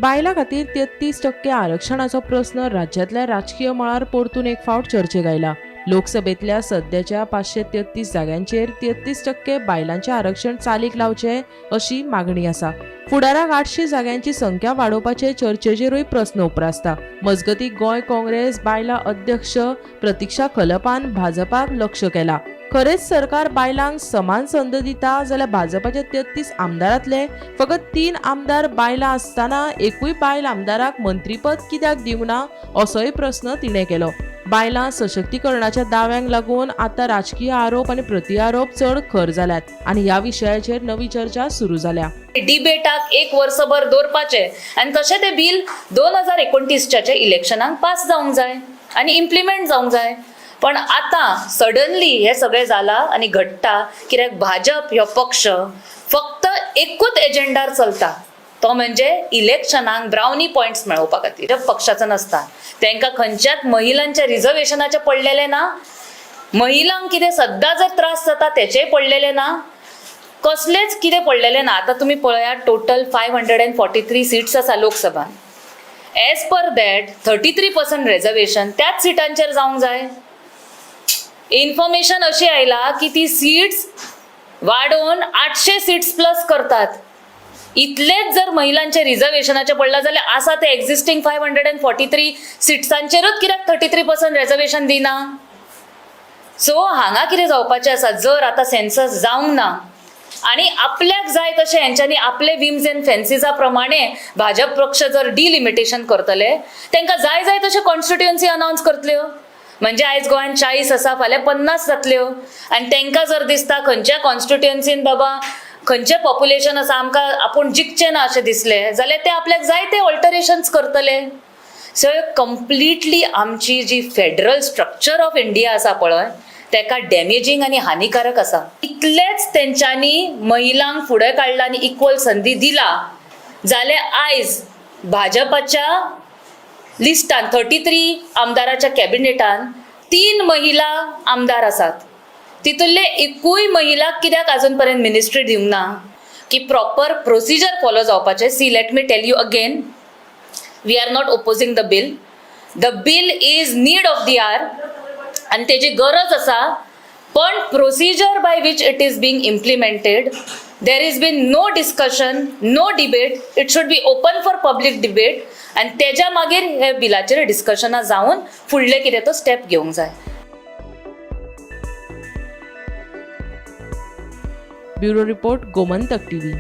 बायलां खातीर 33% आरक्षणाचो प्रस्न राज्यांतल्या राजकीय मळार परतून एक फावट चर्चेक आयला. लोकसभेंतल्या सद्याच्या 533 जाग्यांचेर 33% बायलांचें आरक्षण चालीक लावचें अशी मागणी आसा. फुडाराक 800 जाग्यांची संख्या वाडोवपाचे चर्चेचेरूय प्रस्न उप्रासता. मजगतीं, गोंय काँग्रेस बायलां अध्यक्ष प्रतिक्षा खलपान भाजपाक लक्ष केला. खरेंच सरकार बायलांक समान संद दिता जाल्यार भाजपाच्या 33 आमदारांतले फकत 3 आमदार बायलां आसतना एकूय बायल आमदाराक मंत्रीपद कित्याक दिवंक ना असोय प्रस्न तिणें केलो. बायलां सशक्तीकरणाच्या दाव्यांक लागून आतां राजकीय आरोप आनी प्रतिआरोप चड खर जाल्यात आनी ह्या विशयाचेर नवी चर्चा सुरू जाल्या. डिबेटाक एक वर्सभर दवरपाचें आनी तशें तें बील 2029च्या इलेक्शनाक पास जावंक जाय आनी इम्प्लिमेंट जावंक जाय. पण आतां सडनली हें सगळें जालां आनी घडटा कित्याक भाजप हो पक्ष फक्त एकूच एजेंडार चलता, तो म्हणजे इलेक्शनाक ब्रावनी पॉयंट्स मेळोवपा खातीर. पक्षाचो नासता, तांकां खंयच्याच महिलांच्या रिजर्वेशनाचें पडलेलें ना, महिलांक कितें सद्दां जर त्रास जाता तेचेय पडलेलें ना, कसलेच कितें पडलेलें ना. आतां तुमी पळयात, टोटल 543 सीट्स आसा लोकसभान. एज पर that 33% reservation त्याच सिटांचेर जावंक जाय. इन्फॉर्मेशन अशी आयला की ती सीट्स वाडोवन 800 सीट्स प्लस करतात. इतलेच जर महिलांचे रिजर्वेशनाचे पडला जाल्यार आसा ते एक्झिस्टींग 543 सिट्सांचेरूच कित्याक 33% रेजर्वेशन दिना? सो हांगा कितें जावपाचें आसा, जर आतां सेन्सस जावंक ना आनी आपल्याक जाय तशें हेंच्यांनी आपले विम्स एंड फेन्सीसा प्रमाणे भाजप पक्ष जर डिलिमिटेशन करतले, तांकां जाय जाय तशें कॉन्स्टिट्युएन्सी अनावन्स करतल्यो. म्हणजे आयज गोंयांत 40 आसा, फाल्यां 50 जातल्यो. आनी तांकां जर दिसता खंयच्या कॉन्स्टिट्युएन्सीन बाबा खंयचें पॉप्युलेशन आसा, आमकां आपूण जिखचें ना अशें दिसलें जाल्यार ते आपल्याक जाय ते ऑल्टरेशन्स करतले. सो कंप्लिटली आमची जी फेडरल स्ट्रक्चर ऑफ इंडिया आसा पळय, तेका डॅमेजींग आनी हानिकारक आसा. इतलेंच तेंच्यांनी महिलांक फुडें काडला आनी इक्वल संदी दिला जाल्यार आयज भाजपाच्या लिस्टान 33 आमदाराच्या कॅबिनेटान 3 महिला आमदार आसात. तितूंतले एकूय महिलाक कित्याक अजून पर्यंत मिनिस्ट्री दिवंक ना? की प्रॉपर प्रोसिजर फॉलो जावपाचें. See, let me tell you again, we are not opposing the bill. The bill is need of the hour आनी तेजी गरज आसा, पण procedure by which it is being implemented, there is been no discussion, no debate. It should be open for public debate आनी तेज्या मागीर हे बिलाचेर डिस्कशनां जावन फुडले कितें तो स्टेप घेवंक जाय. Bureau report, Gomantak TV.